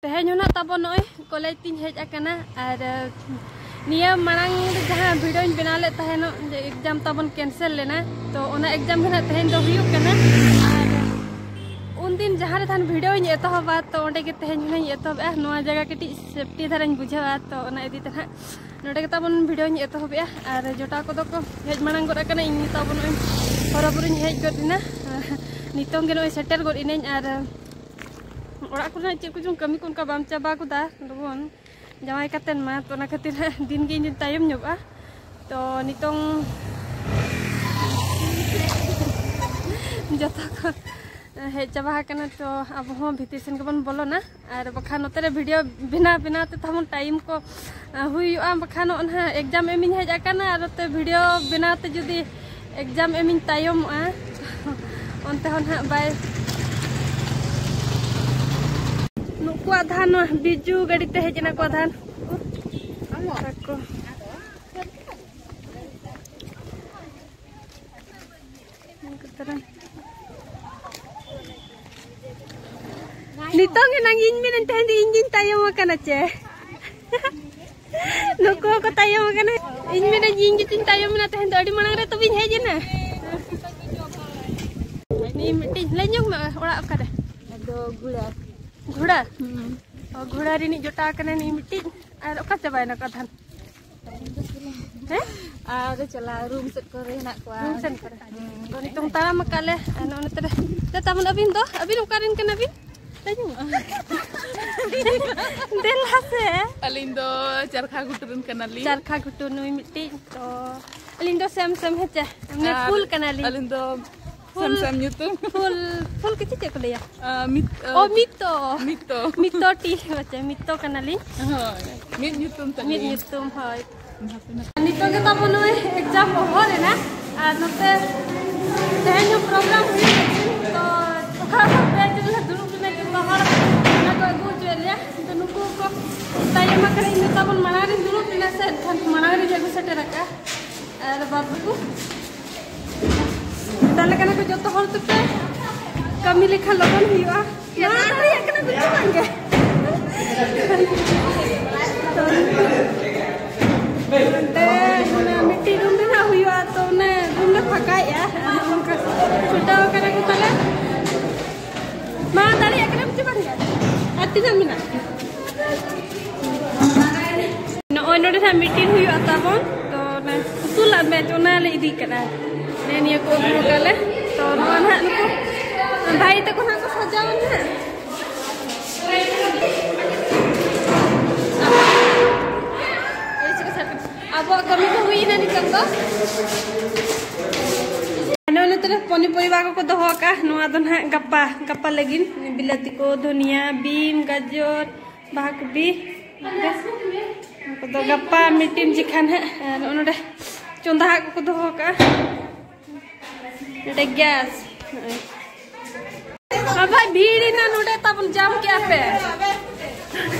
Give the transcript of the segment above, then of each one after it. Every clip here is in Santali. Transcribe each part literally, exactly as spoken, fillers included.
ᱛᱮᱦᱮᱧ ᱦᱚᱸ ᱱᱟᱜ ᱛᱟᱵᱚᱱ ᱱᱚᱜᱼᱚᱭ ᱠᱚᱞᱮᱡᱽ ᱛᱤᱧ ᱦᱮᱡ ᱟᱠᱟᱱᱟ᱾ ᱟᱨ ᱱᱤᱭᱟᱹ ᱢᱟᱲᱟᱝ ᱨᱮ ᱡᱟᱦᱟᱸ ᱵᱷᱤᱰᱤᱭᱳᱧ ᱵᱮᱱᱟᱣ ᱞᱮᱫ ᱛᱟᱦᱮᱱᱚᱜ, ᱡᱮ ᱮᱠᱡᱟᱢ ᱛᱟᱵᱚᱱ ᱠᱮᱱᱥᱮᱞ ᱞᱮᱱᱟ, ᱛᱚ ᱚᱱᱟ ᱮᱠᱡᱟᱢ ᱜᱮ ᱱᱟᱜ ᱛᱮᱦᱮᱧ ᱫᱚ ᱦᱩᱭᱩᱜ ᱠᱟᱱᱟ᱾ ᱟᱨ ᱩᱱᱫᱤᱱ ᱡᱟᱦᱟᱸ ᱨᱮ ᱛᱟᱦᱮᱱ ᱵᱷᱤᱰᱤᱭᱳᱧ ᱮᱛᱚᱦᱚᱵᱟ, ᱛᱚ ᱚᱸᱰᱮ ᱜᱮ ᱛᱮᱦᱮᱧ ᱦᱚᱸᱧ ᱮᱛᱚᱦᱚᱵᱮᱜᱼᱟ᱾ ᱱᱚᱣᱟ ᱡᱟᱭᱜᱟ ᱠᱟᱹᱴᱤᱡ ᱥᱮᱯᱴᱤ ᱫᱷᱟᱨᱟᱧ ᱵᱩᱡᱷᱟᱹᱣᱟ, ᱛᱚ ᱚᱱᱟ ᱤᱫᱤ ᱛᱮ ᱱᱟᱜ ᱱᱚᱰᱮ ᱜᱮ ᱛᱟᱵᱚᱱ ᱵᱷᱤᱰᱤᱭᱳᱧ ᱮᱛᱚᱦᱚᱵᱮᱜᱼᱟ᱾ ᱟᱨ ᱡᱚᱴᱟᱣ ᱠᱚᱫᱚ ᱠᱚ ᱦᱮᱡ ᱢᱟᱲᱟᱝ ᱜᱚᱫ ᱟᱠᱟᱱᱟ, ᱤᱧ ᱱᱤᱛᱚᱜ ᱱᱚᱜᱼᱚᱭ ᱦᱚᱨᱚᱵᱚᱨᱚᱧ ᱦᱮᱡ ᱜᱚᱫ ᱮᱱᱟ᱾ ᱱᱤᱛᱚᱝ ᱜᱮ ᱱᱚᱜᱼᱚᱭ ᱥᱮᱴᱮᱨ ᱜᱚᱫ ᱤᱱᱟᱹᱧ᱾ ᱟᱨ ᱚᱲᱟᱜ ᱠᱚᱨᱮᱱᱟᱜ ᱪᱮᱫ ᱠᱚᱪᱚᱝ ᱠᱟᱹᱢᱤ ᱠᱚ ᱚᱱᱠᱟ ᱵᱟᱢ ᱪᱟᱵᱟ ᱜᱚᱫᱟ ᱞᱚᱜᱚᱱ, ᱡᱟᱶᱟᱭ ᱠᱟᱛᱮᱱ ᱢᱟ, ᱛᱚ ᱚᱱᱟ ᱠᱷᱟᱹᱛᱤᱨ ᱦᱟᱸᱜ ᱫᱤᱱ ᱜᱮ ᱤᱧ ᱫᱚᱧ ᱛᱟᱭᱚᱢ ᱧᱚᱜᱚᱜᱼᱟ᱾ ᱛᱚ ᱱᱤᱛᱚᱝ ᱡᱚᱛᱚ ᱠᱚ ᱦᱮᱡ ᱪᱟᱵᱟ ᱟᱠᱟᱱᱟ, ᱛᱚ ᱟᱵᱚ ᱦᱚᱸ ᱵᱷᱤᱛᱤᱨ ᱥᱮᱱ ᱜᱮᱵᱚᱱ ᱵᱚᱞᱚᱱᱟ᱾ ᱟᱨ ᱵᱟᱠᱷᱟᱱ ᱱᱚᱛᱮ ᱨᱮ ᱵᱷᱤᱰᱤᱭᱳ ᱵᱮᱱᱟᱣ ᱵᱮᱱᱟᱣ ᱛᱮ ᱛᱟᱵᱚᱱ ᱴᱟᱭᱤᱢ ᱠᱚ, ᱟ, ᱦᱩᱭᱩᱜᱼᱟ᱾ ᱵᱟᱠᱷᱟᱱ ᱱᱚᱜᱼᱚ ᱱᱟᱦᱟᱜ ᱮᱠᱡᱟᱢ ᱮᱢᱤᱧ ᱦᱮᱡ ᱟᱠᱟᱱᱟ ᱟᱨ ᱱᱚᱛᱮ ᱵᱷᱤᱰᱤᱭᱳ ᱵᱮᱱᱟᱣ ᱛᱮ ᱡᱩᱫᱤ ᱮᱠᱡᱟᱢ ᱮᱢᱤᱧ ᱛᱟᱭᱚᱢᱚᱜᱼᱟ, ᱚᱱᱛᱮ ᱦᱚᱸ ᱱᱟᱦᱟᱜ ᱵᱟᱭ, ᱱᱩᱠᱩᱣᱟᱜ ᱫᱷᱟᱱ ᱱᱚᱣᱟ ᱵᱤᱡᱩ ᱜᱟᱹᱰᱤ ᱛᱮ ᱦᱮᱡ ᱮᱱᱟ ᱠᱚ ᱫᱷᱟᱱ᱾ ᱟᱠᱚ᱾ ᱱᱤᱛᱚᱝ ᱜᱮ ᱱᱟᱝ ᱤᱧ ᱢᱮᱱᱟᱹᱧ ᱛᱟᱦᱮᱸᱫ, ᱤᱧ ᱜᱤᱧ ᱛᱟᱭᱚᱢ ᱟᱠᱟᱱᱟ ᱪᱮ? ᱱᱩᱠᱩ ᱦᱚᱸᱠᱚ ᱛᱟᱭᱚᱢ ᱟᱠᱟᱱᱟ᱾ ᱤᱧ ᱢᱮᱱᱟᱹᱧ, ᱤᱧ ᱜᱮᱪᱚᱧ ᱛᱟᱭᱚᱢ ᱮᱱᱟ ᱛᱟᱦᱮᱸᱫ ᱫᱚ, ᱟᱹᱰᱤ ᱢᱟᱲᱟᱝ ᱨᱮ ᱛᱚᱵᱮᱧ ᱦᱮᱡ ᱮᱱᱟ᱾ ᱱᱤᱭᱟᱹ ᱢᱤᱫᱴᱤᱡ ᱞᱟᱹᱭ ᱧᱚᱜ ᱢᱮ, ᱚᱲᱟᱜ ᱚᱠᱟᱨᱮ? ᱟᱫᱚ ᱜᱷᱩᱲᱟ᱾ ᱜᱷᱩᱲᱟ? ᱦᱩᱸ᱾ ᱚ, ᱜᱷᱩᱲᱟ ᱨᱤᱱᱤᱡ ᱡᱚᱴᱟᱣ ᱠᱟᱱᱟᱭ ᱱᱤᱭᱟᱹ ᱢᱤᱫᱴᱤᱡ᱾ ᱟᱨ ᱚᱠᱟ ᱪᱟᱵᱟᱭᱮᱱᱟ ᱠᱚ ᱟᱫᱷᱟᱱ? ᱦᱮᱸ? ᱟᱨ ᱪᱟᱞᱟᱣ ᱨᱩᱢ ᱥᱮᱫ ᱠᱚᱨᱮ ᱦᱮᱱᱟᱜ ᱠᱚᱣᱟ᱾ ᱨᱩᱢ ᱥᱮᱫ ᱠᱚᱨᱮ? ᱦᱩᱸ᱾ ᱛᱚ ᱱᱤᱛᱚᱝ ᱛᱟᱲᱟᱢ ᱟᱠᱟᱫ ᱞᱮ᱾ ᱟᱨ ᱱᱚᱜᱼᱚ ᱱᱚᱛᱮ ᱨᱮ᱾ ᱫᱮ ᱛᱟᱵᱚᱱ ᱟᱹᱵᱤᱱ ᱫᱚ? ᱟᱹᱵᱤᱱ ᱚᱠᱟ ᱨᱮᱱ ᱠᱟᱱᱟ ᱵᱤᱱ? ᱞᱟᱹᱭ ᱧᱚᱜ ᱢᱮ᱾ ᱫᱮᱞᱟ ᱥᱮ᱾ ᱟᱹᱞᱤᱧ ᱫᱚ ᱪᱟᱨᱠᱷᱟ ᱜᱷᱩᱴᱩ ᱨᱮᱱ ᱠᱟᱱᱟᱞᱤᱧ᱾ ᱪᱟᱨᱠᱷᱟ ᱜᱷᱩᱴᱩ ᱱᱩᱭ ᱢᱤᱫᱴᱤᱡ᱾ ᱛᱚ ᱟᱹᱞᱤᱧ ᱫᱚ ᱥᱮᱢ ᱥᱮᱢ ᱦᱮᱸᱪᱮ᱾ ᱢᱟᱱᱮ ᱟᱨ ᱯᱷᱩᱞ ᱠᱟᱱᱟᱞᱤᱧ᱾ ᱟᱹᱞᱤᱧ ᱫᱚ ᱯᱷᱩᱞ, ᱥᱮᱢ ᱥᱮᱢ ᱧᱩᱛᱩᱢ᱾ ᱯᱷᱩᱞ, ᱯᱷᱩᱞ ᱠᱤᱪᱷᱩ ᱪᱮᱫ ᱠᱚ ᱞᱟᱹᱭᱟ? ᱟ, ᱢᱤᱛ-, ᱚ, ᱟ, ᱢᱤᱛᱚ᱾ ᱢᱤᱛᱚ᱾ ᱢᱤᱛᱚ ᱴᱤ, ᱟᱪᱪᱷᱟ, ᱢᱤᱛᱚ ᱠᱟᱱᱟᱞᱤᱧ᱾ ᱦᱳᱭ, ᱢᱤᱫ ᱧᱩᱛᱩᱢ ᱛᱟᱹᱞᱤᱧ᱾ ᱢᱤᱫ ᱧᱩᱛᱩᱢ, ᱦᱳᱭ᱾ ᱱᱤᱛᱚᱜ ᱜᱮ ᱛᱟᱵᱚ ᱱᱚᱜᱼᱚᱭ ᱮᱠᱡᱟᱢ ᱚᱦᱚᱨ ᱮᱱᱟ, ᱟᱨ ᱱᱚᱛᱮ ᱛᱮᱦᱮᱧ ᱦᱚᱸ ᱯᱨᱳᱜᱨᱟᱢ ᱦᱩᱭᱩᱜ ᱠᱟᱱᱟ, ᱛᱚ ᱚᱠᱟ ᱠᱚ ᱯᱮ ᱡᱚᱱ ᱞᱮ ᱫᱩᱲᱩᱵ ᱞᱮᱱᱟ, ᱡᱚᱛᱚ ᱦᱚᱲ ᱚᱱᱟ ᱠᱚ ᱟᱹᱜᱩ ᱦᱚᱪᱚᱭᱮᱫ ᱞᱮᱭᱟ᱾ ᱛᱚ ᱱᱩᱠᱩ ᱠᱚ ᱛᱟᱭᱚᱢ ᱟᱠᱟᱱᱟ, ᱤᱧ ᱫᱚ ᱛᱟᱵᱚᱱ ᱢᱟᱲᱟᱝ ᱨᱤᱧ ᱫᱩᱲᱩᱵ ᱞᱮᱱᱟ ᱥᱮ, ᱮᱱᱠᱷᱟᱱ ᱢᱟᱲᱟᱝ ᱨᱤᱧ ᱟᱹᱜᱩ ᱥᱮᱴᱮᱨ ᱟᱠᱟᱫᱼᱟ᱾ ᱟᱨ ᱵᱟᱹᱵᱩ ᱢᱮᱛᱟ ᱞᱮ ᱠᱟᱱᱟ ᱠᱚ, ᱡᱚᱛᱚ ᱦᱚᱲ ᱛᱮᱯᱮ ᱠᱟᱹᱢᱤ ᱞᱮᱠᱷᱟᱱ ᱞᱚᱜᱚᱱ ᱦᱩᱭᱩᱜᱼᱟ᱾ ᱱᱚᱣᱟ ᱫᱚ ᱦᱩᱭᱩᱜ ᱠᱟᱱᱟ ᱵᱤᱪᱩ ᱵᱟᱝ ᱜᱮ᱾ ᱛᱤᱱᱟᱹᱜ ᱢᱮᱱᱟᱜᱼᱟ? ᱱᱚᱜᱼᱚᱭ ᱱᱚᱰᱮ ᱱᱟᱜ ᱢᱤᱴᱤᱝ ᱦᱩᱭᱩᱜᱼᱟ ᱛᱟᱵᱚᱱ, ᱛᱚ ᱚᱱᱟ ᱩᱥᱩᱞᱟᱜ ᱢᱮᱪ ᱚᱱᱟ ᱞᱮ ᱤᱫᱤ ᱠᱟᱱᱟ᱾ ᱱᱮ ᱱᱤᱭᱟᱹ ᱠᱚ ᱟᱹᱜᱩ ᱠᱟᱞᱮ᱾ ᱛᱚ ᱱᱚᱣᱟ ᱱᱟᱜ ᱱᱩᱠᱩ ᱵᱷᱟᱭ ᱛᱟᱠᱚ ᱱᱟᱜ ᱠᱚ ᱥᱟᱡᱟᱣᱟ ᱱᱟᱜ᱾ ᱟᱵᱚᱣᱟᱜ ᱠᱟᱹᱢᱤ ᱫᱚ ᱦᱩᱭᱱᱟ ᱱᱤᱛᱚᱜ ᱫᱚ᱾ ᱱᱚᱜᱼᱚᱭ ᱱᱚᱛᱮ ᱨᱮ ᱯᱚᱱᱤ ᱯᱚᱨᱤᱵᱟ ᱠᱚᱠᱚ ᱫᱚᱦᱚ ᱟᱠᱟᱫᱼᱟ᱾ ᱱᱚᱣᱟ ᱫᱚ ᱱᱟᱦᱟᱜ ᱜᱟᱯᱟ, ᱜᱟᱯᱟ ᱞᱟᱹᱜᱤᱫ ᱵᱤᱞᱟᱹᱛᱤ ᱠᱚ, ᱫᱷᱩᱱᱤᱭᱟ, ᱵᱤᱢ, ᱜᱟᱡᱚᱨ, ᱵᱟᱦᱟ ᱠᱚᱯᱤ᱾ ᱱᱚᱣᱟ ᱠᱚᱫᱚ ᱜᱟᱯᱟ ᱢᱤᱴᱤᱝ ᱡᱚᱠᱷᱟᱱ ᱦᱟᱸᱜ᱾ ᱟᱨ ᱱᱚᱜᱼᱚ ᱱᱚᱰᱮ ᱪᱚᱸᱫᱟ ᱦᱟᱜ ᱠᱚᱠᱚ ᱫᱚᱦᱚ ᱟᱠᱟᱫᱼᱟ᱾ ᱱᱚᱰᱮ ᱜᱮᱥ᱾ ᱟᱵᱟᱭ ᱵᱷᱤᱲ ᱮᱱᱟ ᱱᱚᱰᱮ, ᱛᱟᱵᱚᱱ ᱡᱟᱢ ᱠᱮᱜᱼᱟ ᱯᱮ᱾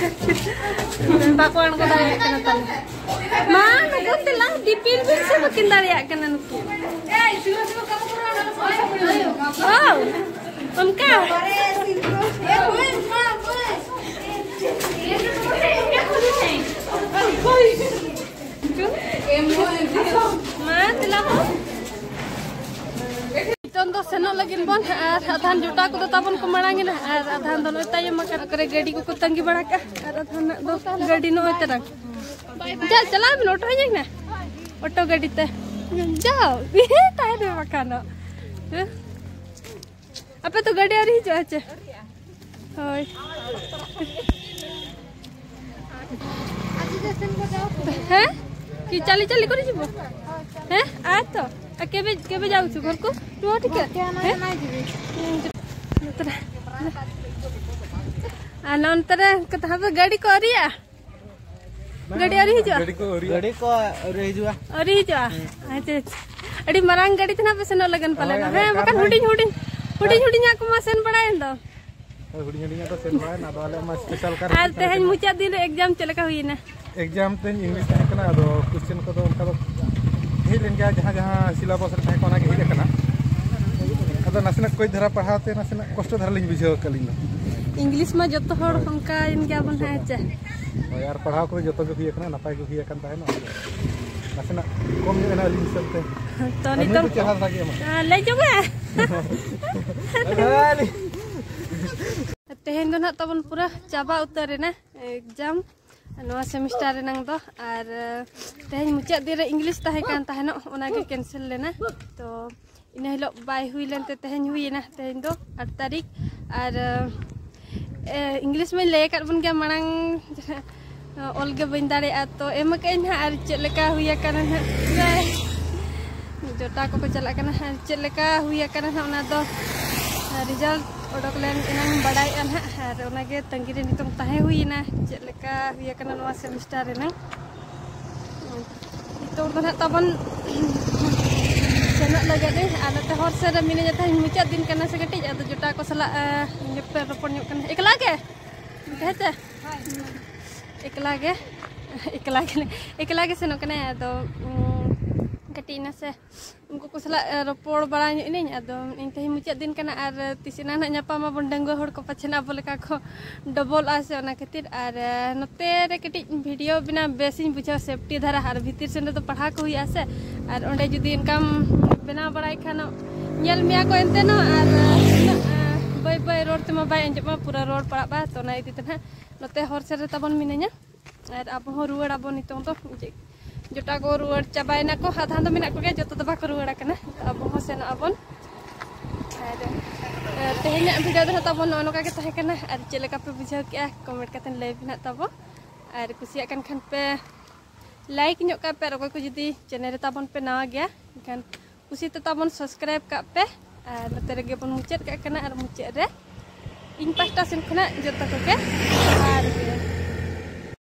ᱵᱟᱠᱚ ᱟᱬᱜᱚ ᱫᱟᱲᱮᱭᱟᱜ ᱠᱟᱱᱟ ᱛᱟᱞᱮ᱾ ᱢᱟ ᱱᱩᱠᱩ ᱛᱮᱞᱟᱝ ᱫᱤᱯᱤᱞ ᱵᱤᱱ ᱥᱮ ᱵᱟᱹᱠᱤᱱ ᱫᱟᱲᱮᱭᱟᱜ ᱠᱟᱱᱟ ᱱᱩᱠᱤᱱ᱾ ᱚ, ᱚᱱᱠᱟ᱾ ᱢᱟ ᱫᱮᱞᱟ ᱵᱚᱱ᱾ ᱱᱤᱛᱚᱝ ᱫᱚ ᱥᱮᱱᱚᱜ ᱞᱟᱹᱜᱤᱫ ᱵᱚᱱ, ᱟᱨ ᱟᱫᱷᱟᱱ ᱡᱚᱴᱟᱣ ᱠᱚᱫᱚ ᱛᱟᱵᱚᱱ ᱠᱚ ᱢᱟᱲᱟᱝ ᱮᱱᱟ, ᱟᱨ ᱟᱫᱷᱟᱱ ᱫᱚ ᱱᱚᱜᱼᱚᱭ ᱛᱟᱭᱚᱢ ᱟᱠᱟᱱ ᱠᱚᱨᱮ ᱜᱟᱹᱰᱤ ᱠᱚᱠᱚ ᱛᱟᱺᱜᱤ ᱵᱟᱲᱟ ᱠᱟᱜᱼᱟ, ᱟᱨ ᱟᱫᱷᱟᱱ ᱫᱚ ᱜᱟᱹᱰᱤ ᱱᱚᱜᱼᱚᱭ ᱛᱟᱨᱟᱝ᱾ ᱪᱟᱞ, ᱪᱟᱞᱟᱣ ᱵᱤᱱ, ᱚᱴᱳ ᱦᱮᱡ ᱮᱱᱟ, ᱚᱴᱳ ᱜᱟᱹᱰᱤ ᱛᱮ᱾ ᱡᱟᱣ, ᱛᱟᱦᱮᱱ ᱢᱮ ᱵᱟᱠᱷᱟᱱ ᱫᱚ᱾ ᱦᱮᱸ? ᱟᱯᱮ ᱛᱚ ᱜᱟᱹᱰᱤ ᱟᱹᱣᱨᱤ ᱦᱤᱡᱩᱜᱼᱟ ᱪᱮ? ᱦᱳᱭ᱾ ᱦᱮᱸ? କି ଚାଲି ଚାଲି କରି ଯିବ? ହେଁ? ଆଏ ତ। ଆଉ କେବେ, କେବେ ଯାଉଛୁ ଘରକୁ? ରୁହ ଟିକେ। ହେଁ? ଆ, ନନ୍ତରେ କଥା ହବ, ଗାଡ଼ି କରିଆ। ᱜᱟᱹᱰᱤ ᱟᱹᱣᱨᱤ ᱦᱤᱡᱩᱜᱼᱟ? ᱜᱟᱹᱰᱤ ᱠᱚ ᱟᱹᱣᱨᱤ᱾ ᱜᱟᱹᱰᱤ ᱠᱚ ᱟᱹᱣᱨᱤ ᱦᱤᱡᱩᱜᱼᱟ᱾ ᱟᱹᱣᱨᱤ ᱦᱤᱡᱩᱜᱼᱟ? ᱟᱪᱪᱷᱟ, ᱟᱪᱪᱷᱟ᱾ ᱟᱹᱰᱤ ᱢᱟᱨᱟᱝ ᱜᱟᱹᱰᱤ ᱛᱮ ᱱᱟᱜ ᱯᱮ ᱥᱮᱱᱚᱜ ᱞᱟᱹᱜᱤᱫ ᱯᱟᱞᱮᱱ᱾ ᱦᱳᱭ, ᱟᱞᱮ ᱦᱮᱸ, ᱵᱟᱠᱷᱟᱱ ᱠᱟᱨ ᱦᱩᱰᱤᱧ, ᱦᱩᱰᱤᱧ, ᱦᱩᱰᱤᱧ ᱦᱩᱰᱤᱧᱟᱜ ᱠᱚᱢᱟ ᱥᱮᱱ ᱵᱟᱲᱟᱭᱮᱱ ᱫᱚ᱾ ᱦᱳᱭ, ᱦᱩᱰᱤᱧ ᱦᱩᱰᱤᱧᱟᱜ ᱫᱚ ᱥᱮᱱ ᱵᱟᱲᱟᱭᱮᱱ, ᱟᱫᱚ ᱟᱞᱮ ᱢᱟ special ᱠᱟᱨ ᱟᱨ ᱛᱮᱦᱮᱧ ᱢᱩᱪᱟᱹᱫ ᱫᱤᱱ ᱨᱮ exam ᱪᱮᱫ ᱞᱮᱠᱟ ᱦᱩᱭᱮᱱᱟ? Exam ᱛᱮᱦᱮᱧ English ᱛᱟᱦᱮᱸ ᱠᱟᱱᱟ, ᱟᱫᱚ question ᱠᱚᱫᱚ ᱚᱱᱠᱟ ᱫᱚ ᱦᱮᱡ ᱞᱮᱱ ᱜᱮᱭᱟ, ᱡᱟᱦᱟᱸ ᱡᱟᱦᱟᱸ syllabus ᱨᱮ ᱛᱟᱦᱮᱸ ᱠᱟᱱᱟ, ᱚᱱᱟ ᱜᱮ ᱦᱮᱡ ᱟᱠᱟᱱᱟ᱾ ᱟᱫᱚ ᱱᱟᱥᱮᱱᱟᱜ ᱠᱚᱪ ᱫᱷᱟᱨᱟ ᱯᱟᱲᱦᱟᱣ ᱛᱮ ᱱᱟᱥᱮᱱᱟᱜ ᱠᱚᱥᱴᱚ ᱫᱷᱟᱨᱟ ᱞᱤᱧ ᱵᱩᱡᱷᱟᱹᱣ ᱟᱠᱟᱫ ᱞᱤᱧ ᱫᱚ᱾ English ᱢᱟ ᱡᱚᱛᱚ ᱦᱚᱲ ᱦᱳᱭ᱾ ᱚᱱᱠᱟᱭᱮᱱ ᱜᱮᱭᱟ ᱵᱚᱱ, ᱦᱮᱸ ᱪᱮ? ᱦᱳᱭ, ᱟᱨ ᱯᱟᱲᱦᱟᱣ ᱠᱚᱫᱚ ᱡᱚᱛᱚ ᱜᱮ ᱦᱩᱭ ᱟᱠᱟᱱᱟ, ᱱᱟᱯᱟᱭ ᱜᱮ ᱦᱩᱭ ᱟᱠᱟᱱ ᱛᱟᱦᱮᱱᱟ᱾ ᱱᱟᱥᱮᱱᱟᱜ ᱠᱚᱢ ᱧᱚᱜ ᱮᱱᱟ ᱟᱹᱞᱤᱧ ᱦᱤᱥᱟᱹᱵ ᱛᱮ᱾ ᱛᱚ ᱟᱨ ᱱᱩᱭ ᱱᱤᱛᱚᱝ ᱫᱚ ᱪᱮᱦᱨᱟ ᱫᱷᱟᱨᱟ ᱜᱮ ᱮᱢᱟ᱾ ᱦᱮᱸ, ᱞᱟᱹᱭ ᱪᱚ ᱢᱮ᱾ ᱟᱹᱞᱤᱧ ᱛᱮᱦᱮᱧ ᱫᱚ ᱱᱟᱦᱟᱜ ᱛᱟᱵᱚᱱ ᱯᱩᱨᱟᱹ ᱪᱟᱵᱟ ᱩᱛᱟᱹᱨ ᱮᱱᱟ exam ᱱᱚᱣᱟ semester ᱨᱮᱱᱟᱝ ᱫᱚ᱾ ᱟᱨ ᱛᱮᱦᱮᱧ ᱢᱩᱪᱟᱹᱫ ᱫᱤᱱ ᱨᱮ English ᱛᱟᱦᱮᱸ ᱠᱟᱱ ᱛᱟᱦᱮᱱᱚᱜ, ᱚᱱᱟᱜᱮ cancel ᱞᱮᱱᱟ᱾ ᱛᱚ ᱤᱱᱟᱹ ᱦᱤᱞᱳᱜ ᱵᱟᱭ ᱦᱩᱭ ᱞᱮᱱᱛᱮ ᱛᱮᱦᱮᱧ ᱦᱩᱭᱮᱱᱟ, ᱛᱮᱦᱮᱧ ᱫᱚ ᱟᱴ ᱛᱟᱹᱨᱤᱠᱷ᱾ ᱟᱨ ᱮ, English ᱢᱟᱧ ᱞᱟᱹᱭ ᱟᱠᱟᱫ ᱵᱚᱱ ᱜᱮᱭᱟ ᱢᱟᱲᱟᱝ, ᱚᱞ ᱜᱮ ᱵᱟᱹᱧ ᱫᱟᱲᱮᱭᱟᱜᱼᱟ᱾ ᱛᱚ ᱮᱢ ᱟᱠᱟᱫ ᱟᱹᱧ ᱦᱟᱸᱜ, ᱟᱨ ᱪᱮᱫ ᱞᱮᱠᱟ ᱦᱩᱭ ᱟᱠᱟᱱᱟ ᱦᱟᱸᱜ, ᱡᱚᱴᱟ ᱠᱚᱠᱚ ᱪᱟᱞᱟᱜ ᱠᱟᱱᱟ ᱦᱟᱸᱜ, ᱪᱮᱫ ᱞᱮᱠᱟ ᱦᱩᱭ ᱟᱠᱟᱱᱟ ᱦᱟᱸᱜ, ᱚᱱᱟ ᱫᱚ result ᱚᱰᱚᱠ ᱞᱮᱱ ᱮᱱᱟᱝ ᱵᱟᱲᱟᱭᱚᱜᱼᱟ ᱦᱟᱸᱜ᱾ ᱟᱨ ᱚᱱᱟᱜᱮ ᱛᱟᱺᱜᱤ ᱨᱮ ᱱᱤᱛᱚᱝ ᱛᱟᱦᱮᱸ ᱦᱩᱭᱮᱱᱟ, ᱪᱮᱫ ᱞᱮᱠᱟ ᱦᱩᱭ ᱟᱠᱟᱱᱟ ᱱᱚᱣᱟ semester ᱨᱮᱱᱟᱝ᱾ ᱱᱤᱛᱚᱝ ᱫᱚ ᱱᱟᱦᱟᱜ ᱛᱟᱵᱚᱱ ᱥᱮᱱᱚᱜ ᱞᱟᱹᱜᱤᱫ ᱟᱹᱧ᱾ ᱟᱨ ᱱᱚᱛᱮ ᱦᱚᱨ ᱥᱮᱫ ᱨᱮ ᱢᱤᱱᱟᱹᱧᱟ, ᱛᱮᱦᱮᱧ ᱢᱩᱪᱟᱹᱫ ᱫᱤᱱ ᱠᱟᱱᱟ ᱥᱮ ᱠᱟᱹᱴᱤᱡ, ᱟᱫᱚ ᱡᱚᱴᱟᱣ ᱠᱚ ᱥᱟᱞᱟᱜ ᱮ, ᱧᱮᱯᱮᱞ ᱨᱚᱯᱚᱲ ᱧᱚᱜ ᱠᱟᱱᱟ᱾ ᱮᱠᱞᱟ ᱜᱮ? ᱦᱮᱸ ᱪᱮ? ᱮᱠᱞᱟ ᱜᱮ, ᱮᱠᱞᱟ ᱜᱮ, ᱮᱠᱞᱟ ᱜᱮ ᱥᱮᱱᱚᱜ ᱠᱟᱱᱟᱭ᱾ ᱟᱫᱚ ᱩᱸ, ᱠᱟᱹᱴᱤᱡ ᱱᱟᱥᱮ ᱩᱱᱠᱩ ᱠᱚ ᱥᱟᱞᱟᱜ ᱮ, ᱨᱚᱯᱚᱲ ᱵᱟᱲᱟ ᱧᱚᱜ ᱮᱱᱟᱹᱧ᱾ ᱟᱫᱚ ᱤᱧ ᱛᱮᱦᱮᱧ ᱢᱩᱪᱟᱹᱫ ᱫᱤᱱ ᱠᱟᱱᱟ, ᱟᱨ ᱛᱤᱥ ᱮᱱᱟ ᱱᱟᱦᱟᱜ ᱧᱟᱯᱟᱢ ᱟᱵᱚᱱ ᱰᱟᱺᱜᱩᱣᱟᱹ ᱦᱚᱲ ᱠᱚ, ᱯᱟᱪᱷᱮ ᱟᱵᱚ ᱞᱮᱠᱟ ᱠᱚ ᱰᱚᱵᱚᱞᱚᱜᱼᱟ ᱥᱮ, ᱚᱱᱟ ᱠᱷᱟᱹᱛᱤᱨ᱾ ᱟᱨ ᱮ, ᱱᱚᱛᱮ ᱨᱮ ᱠᱟᱹᱴᱤᱡ video ᱵᱮᱱᱟᱣ ᱵᱮᱥᱤᱧ ᱵᱩᱡᱷᱟᱹᱣᱟ, safety ᱫᱷᱟᱨᱟ, ᱟᱨ ᱵᱷᱤᱛᱤᱨ ᱥᱮᱱ ᱨᱮᱫᱚ ᱯᱟᱲᱦᱟᱣ ᱠᱚ ᱦᱩᱭᱩᱜᱼᱟ ᱥᱮ᱾ ᱟᱨ ᱚᱸᱰᱮ ᱡᱩᱫᱤ ᱚᱱᱠᱟᱢ ᱵᱮᱱᱟᱣ ᱵᱟᱲᱟᱭ ᱠᱷᱟᱱ ᱧᱮᱞ ᱢᱮᱭᱟ ᱠᱚ ᱮᱱᱛᱮ ᱱᱚ, ᱟᱨ ᱩᱱᱟᱹᱜ ᱮ, ᱵᱟᱹᱭ ᱵᱟᱹᱭ ᱨᱚᱲ ᱛᱮᱢᱟ ᱵᱟᱭ ᱟᱸᱡᱚᱢᱚᱜᱼᱟ, ᱯᱩᱨᱟᱹ ᱨᱚᱲ ᱯᱟᱲᱟᱜᱼᱟ᱾ ᱛᱚ ᱚᱱᱟ ᱤᱫᱤ ᱛᱮ ᱱᱟᱦᱟᱜ ᱱᱚᱛᱮ ᱦᱚᱨ ᱥᱮᱫ ᱨᱮ ᱛᱟᱵᱚᱱ ᱢᱤᱱᱟᱹᱧᱟ᱾ ᱟᱨ ᱟᱵᱚ ᱦᱚᱸ ᱨᱩᱣᱟᱹᱲ ᱟᱵᱚᱱ ᱱᱤᱛᱚᱝ ᱫᱚ᱾ ᱡᱮ ᱡᱚᱴᱟ ᱠᱚ ᱨᱩᱣᱟᱹᱲ ᱪᱟᱵᱟᱭᱮᱱᱟ ᱠᱚ, ᱟᱫᱷᱟ ᱫᱚ ᱢᱮᱱᱟᱜ ᱠᱚᱜᱮᱭᱟ, ᱡᱚᱛᱚ ᱫᱚ ᱵᱟᱠᱚ ᱨᱩᱣᱟᱹᱲ ᱟᱠᱟᱱᱟ᱾ ᱟᱵᱚ ᱦᱚᱸ ᱥᱮᱱᱚᱜ ᱟᱵᱚᱱ᱾ ᱟᱨ ᱮ, ᱛᱮᱦᱮᱧᱟᱜ video ᱫᱚ ᱱᱟᱦᱟᱜ ᱛᱟᱵᱚᱱ ᱱᱚᱜᱼᱚ ᱱᱚᱝᱠᱟ ᱜᱮ ᱛᱟᱦᱮᱸ ᱠᱟᱱᱟ᱾ ᱟᱨ ᱪᱮᱫ ᱞᱮᱠᱟ ᱯᱮ ᱵᱩᱡᱷᱟᱹᱣ ᱠᱮᱜᱼᱟ, comment ᱠᱟᱛᱮ ᱞᱟᱹᱭ ᱯᱮ ᱱᱟᱦᱟᱜ ᱛᱟᱵᱚ᱾ ᱟᱨ ᱠᱩᱥᱤᱭᱟᱜ ᱠᱟᱱ ᱠᱷᱟᱱ ᱯᱮ like ᱧᱚᱜ ᱠᱟᱜ ᱯᱮ, ᱟᱨ ᱚᱠᱚᱭ ᱠᱚ ᱡᱩᱫᱤ channel ᱨᱮ ᱛᱟᱵᱚᱱ ᱯᱮ ᱱᱟᱣᱟ ᱜᱮᱭᱟ, ᱮᱱᱠᱷᱟᱱ ᱠᱩᱥᱤ ᱛᱮ ᱛᱟᱵᱚᱱ subscribe ᱠᱟᱜ ᱯᱮ᱾ ᱟᱨ ᱱᱚᱛᱮ ᱨᱮᱜᱮ ᱵᱚᱱ ᱢᱩᱪᱟᱹᱫ ᱠᱟᱜ ᱠᱟᱱᱟ᱾ ᱟᱨ ᱢᱩᱪᱟᱹᱫ ᱨᱮ ᱤᱧ ᱯᱟᱦᱴᱟ ᱥᱮᱱ ᱠᱷᱚᱱᱟᱜ ᱡᱚᱛᱚ ᱠᱚᱜᱮ ᱡᱚᱦᱟᱨ᱾